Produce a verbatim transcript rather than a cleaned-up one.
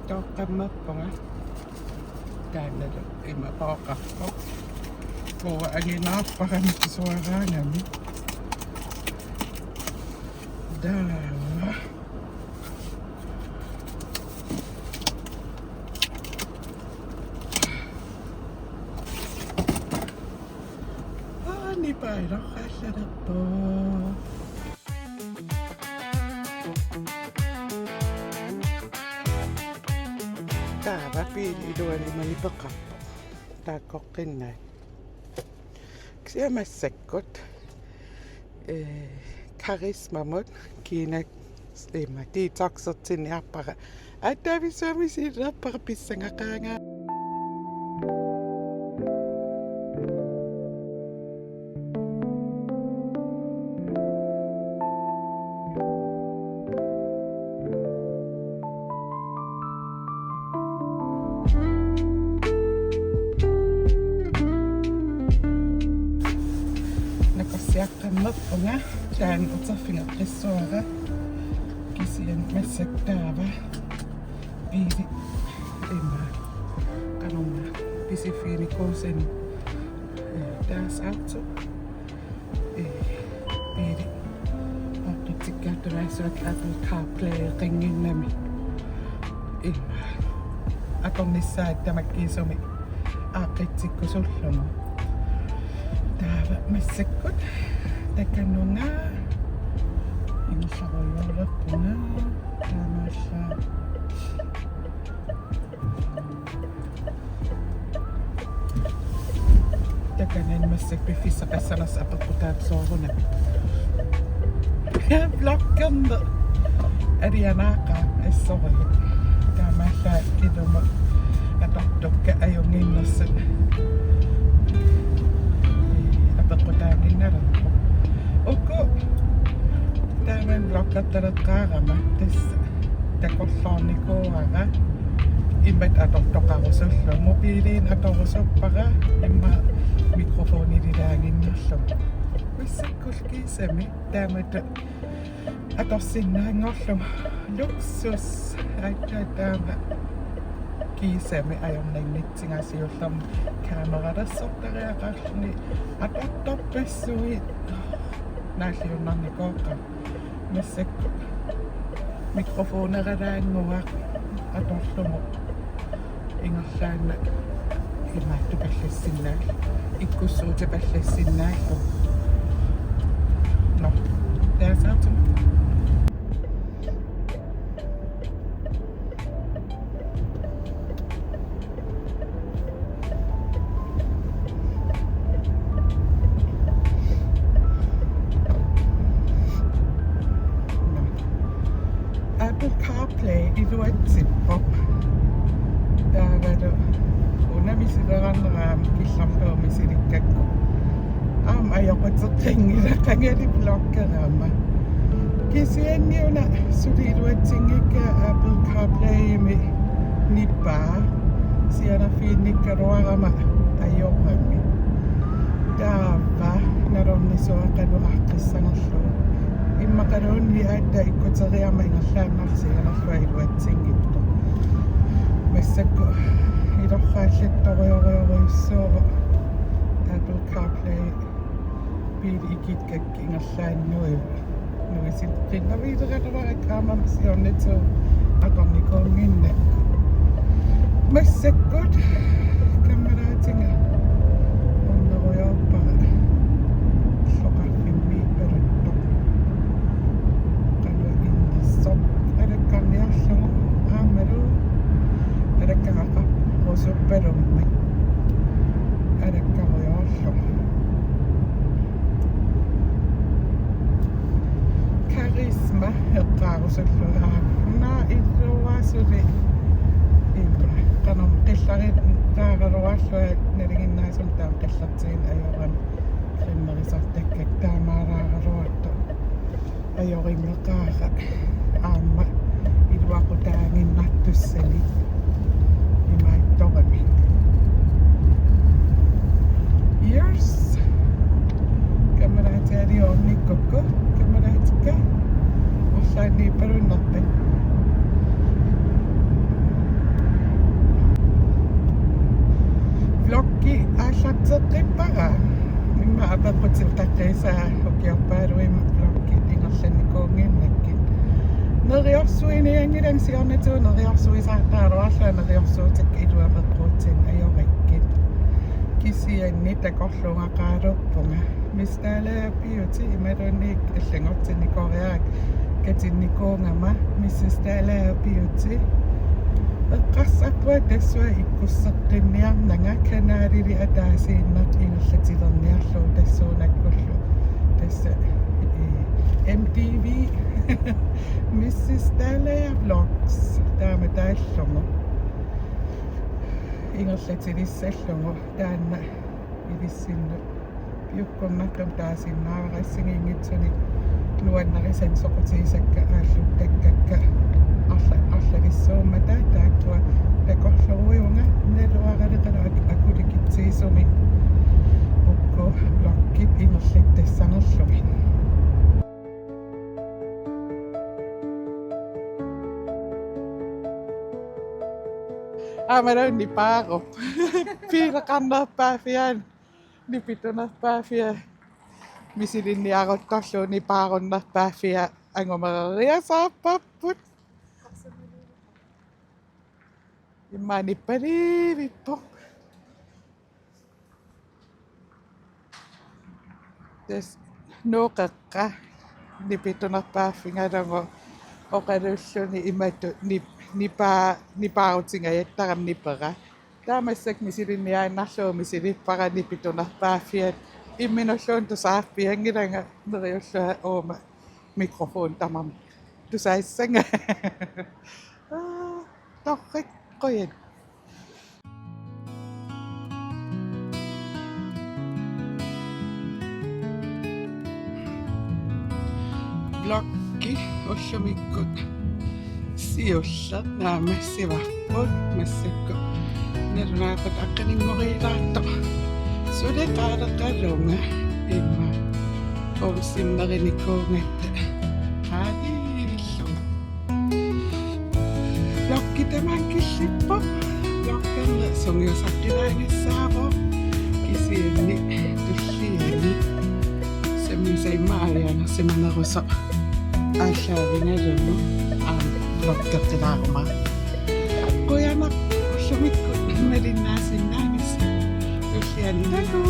Tooqqammerpunga. Taannalu ima tooqqarpoq. Quua anginerarpara mikisuaraangami. Taava. Aa, nipaa ilorrallalerpoq. Taava biili iluani ima nipeqarpoq. Taakkoqqinnaat. Kisianni massakkut, eh, Karismamut kiinnat ima detoxertinniarpara. Aatsaat pissuami siillerpara, pissangaqaanga. Nakorsiaqqammerpunga, taanna uterfigeqqissuara, kisianni massakkut taava biili ima qanormaa pisiffiginikuusani, eh, Dags Auto. Eh, biili aaqqitsikkaattuaassuakka Apple CarPlay-eqannginnami. Ima atornissaat tamakkiisumik aaqqitsikkusullugu. Taava massakkut takanunga ingerlarujoorpunga taamaallaat. Takanani massakkut piffissaqassanersoq apeqqutaavoq soorunami. Vloggerneq alianaaqaaq assorujussuaq. Taamaallaat ilumut atortukka ajunnginnersut apeqqutaaginnarpoq. Uku taamani vloggertaleqqaarama tassa takorloornikuuara imatut atortoqarusullugu. Mobiiliinnut atorusuppara, immaqa mikrofonililaaginnarlugu. Massakkut kiisami taamatut atorsinnaanngorlugu. Luksus. Aatsaat taama kiisami ajornanngitsinga, siullermik kameralersortariaqarluni atortorpassuit naalliunnarnikooqaat. Massakkut mikrofoneralaannguaq atorlugu ingerlaannaq imaattupallassinnaallugu, ikkussuutipallassinnaallugu. Nå, taasaartumik. Apple CarPlay iluatsippoq. Taavalu una misilerarnera aamma killorlugu misilikkakku aamma ajoquteqanngilaq, qangali vloggerama. Kisianni una suli iluatsinngikkaa Apple CarPlay-imi nipaa, sianerfiginnikkaluarama ajorami. Taava nalornisuaqalu aaqqissanerlugu. Immaqaluunniit aatsaat ikkuteriarama ingerlaannarsiganerlunga iluatsinngitsoq. Massakkut ilorraallattorujorujorujussuuvoq Apple CarPlay biili ikikkakku ingerlaannaq. Nuisiinnarviileraluarakku aamma siornatigut atornikuunnginnakku. Massakkut kammalaatiga ornerujoorpara illoqarfimmiippaluttoq. Qanoq innersoq alakkarniarlugu aammalu alakkaqaqarusuppalummat alakkarujoorlugu. Karisma eqqaarusullugu aamma illuaasuli imma qanormi qillarilaaraluarlunga nalinginnaasumik taama qillertigineq ajorami, qimmerisartakkakka taamaalaaraluartoq ajorinngeqaara aamma iluaqutaaginnartussani imaattorami. Yes. Kammalaatialiornikkukku, kammalaatikka arlaanniippaluinnarpat. Tassa ukiorpaaluit vloggit ingerlannikuunnginnakkit. Neriorsuinianngilanga, siornatigut neriorsuisaartaraluarlunga, neriorsuutikka ilua meqquutsinneq ajorakkit. Kisianni takorluugaqareerpunga. Miss Dalager Beauty imaluunniit allanngortinnikoriarakku katinnikuugama Missus Dalager Beauty. Eqqarsarpunga tassunga ikkusseqqinniarnanga, kanalili ataasiinnaq ingerlatilerniarlugu tassuunakkullu. Tassa, eh, M D V, Missus Dalager Vlogs, taama taallugu. Ingerlatilissallugu taanna ilissinnut piukkunnartumik taasinnaavara, assigiinngitsunik nuannarisannik soqutigisakka aalluttakkakka arla-, arlalissuummata. Taakkua takorloruivunga, naluara qanoq ak-, akulikitsigisumik uku vloggit ingerlattassanerlugit. Aammalu nipaarup. Piileqarnerpaaffia, nipitunerpaaffia, misilinniaruttorlugu nipaarunnerpaaffia angumeriasaarparput. Immaqa nippaliivippoq. Tassa Nuup Qeqqa nipitunerpaaffigalugu oqalulluni imatut nip-, nipaa-, nipaarutingajattarami nipera. Taava massakkut misilinniaannarlugu misilippara nipitunerpaaffiat. Imminulluunniit tusaarpianngilanga neriullunga uuma mikrofoni tamarmi tusaassanga. Aa, torrak, qujan. Vloggi ullumikkut siulleq naammassivarput, massakkut nalunaaqutaq aqqaningoriilaartoq suleqaaleqalunga, immaqa uunga sinnerinikuugatta aaliillu. Vloggi tamaanga killippoq. Vloggerneq sungiusaqqilaagassaavoq, kisianni tulliani sammisaq immaqa aalajangersimanerusoq aallaavigalugu aamma vloggeqqilaaruma. Qujanaq ullumikkut malinnaasinnaagassi. Tulliani takuuk.